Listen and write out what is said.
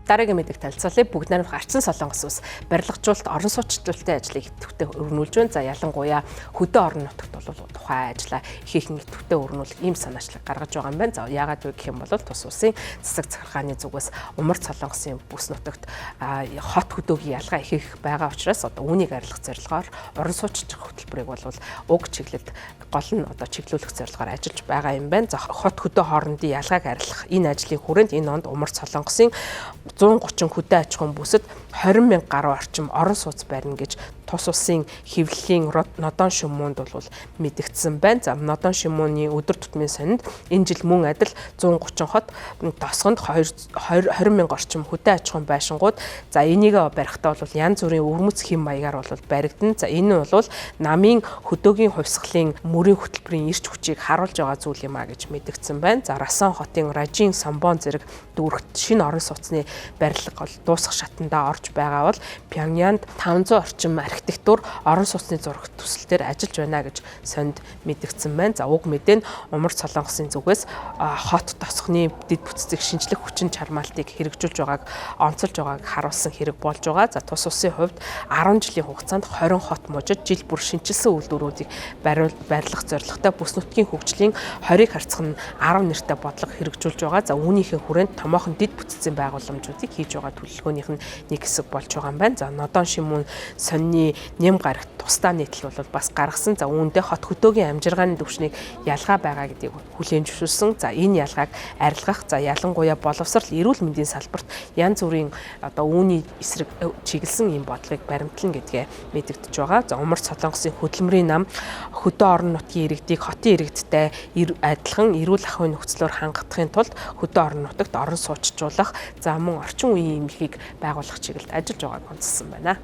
Дараагийн мэдээг танилцуулъя. Бүгд найрамдах Арчин Солонгос улс барилгажуулалт, орон сууцчлалтын ажлыг идэвхтэй өрнүүлж байна. За, ялангуяа хөдөө орон нутагт бол тухайн ажлаа ихээхэн идэвхтэй өрнүүлэх ийм санаачлаг гаргаж байгаа юм байна. За, яагаад вэ гэх юм бол тус улсын засаг захиргааны зүгээс Умард Солонгосын бүс нутагт хот хөдөөгийн ялгаа их их байгаа учраас одоо үүнийг арилгах зорилгоор орон сууцчих хөтөлбөрийг бол уг чиглэлд гол нь одоо чиглүүлэх зорилгоор ажиллаж байгаа юм байна. За, хот хөдөө хоорондын ялгааг арилгах энэ ажлын хүрээнд энэ онд Умард Солонгосын 130 хөдөө аж ахуйн бүсэд 20 мянга гаруй орчим орон сууц барина гэж тус улсын хэвлэлийн Нодон Шимуунд бол мэдэгдсэн байна. За, Нодон Шимууны өдөр тутмын сонинд энэ жил мөн адил 130 хот тосгонд 20 мянга орчим хөдөө аж ахуйн байшингууд, за, энийг барихтаа бол янз бүрийн өвөрмөц хэм маягаар бол баригдана. За, энэ нь бол намын хөдөөгийн хувьсгалын мөрийн хөтөлбөрийн эрч хүчийг харуулж байгаа зүйл юм а гэж мэдэгдсэн байна. За, Расон хотын Ражин, Самбон зэрэг дүүрэгт шинэ орон сууцны барилга бол дуусах шатандаа орж байгаа бол Пхёньянд 500 орчим архитектур орон сууцны зурагт төсөл дээр ажиллаж байна гэж сонд мэдэгдсэн байна. За, уг мэдээ нь Умард Солонгосын зүгээс хот тосгоны дэд бүтцийг шинжлэх хүчин чармаалтыг хэрэгжүүлж байгааг онцолж байгааг харуулсан хэрэг болж байгаа. За, тус улсын хувьд 10 жилийн хугацаанд 20 хот мужид жил бүр шинэчилсэн үйлдвэрүүдийг барилгах зорилготой бүс нутгийн хөгжлийн 20-ыг харьцах нь 10 нэртэй бодлого хэрэгжүүлж байгаа. За, үүнийхээ хүрээнд томоохон дэд бүтцийн байгууламжуудыг хийж байгаа төлөвлөгөөнийх нь нэг хэсэг болж байгаа юм байна. За, Нодон Шимүн сонины нэм гарагт тусдаа нийтлэл бол бас гаргасан. За, үүндээ хот хөдөөгийн амжиргааны түвшнийг ялгаа байгаа гэдгийг хүлээн зөвшөөрсөн. За, энэ ялгааг арилгах, за, ялангуяа боловсрал, эрүүл мэндийн салбарт янз бүрийн одоо үүний эсрэг чиглэсэн ийм бодлогыг баримтлана гэдгээ мэдэгдэж байгаа. За, Умард Солонгосын хөдөлмөрийн нам хөдөө орон нутгийн иргэдийг хотын иргэдтэй адилхан эрүүл ахуйн нөхцлөөр хангахын тулд хөдөө орон нутагт орон суучжуулах, за, мөн орчин үеийн эмнэлгийг байгуулах чиглэлд ажиллаж байгааг онцлсон байна.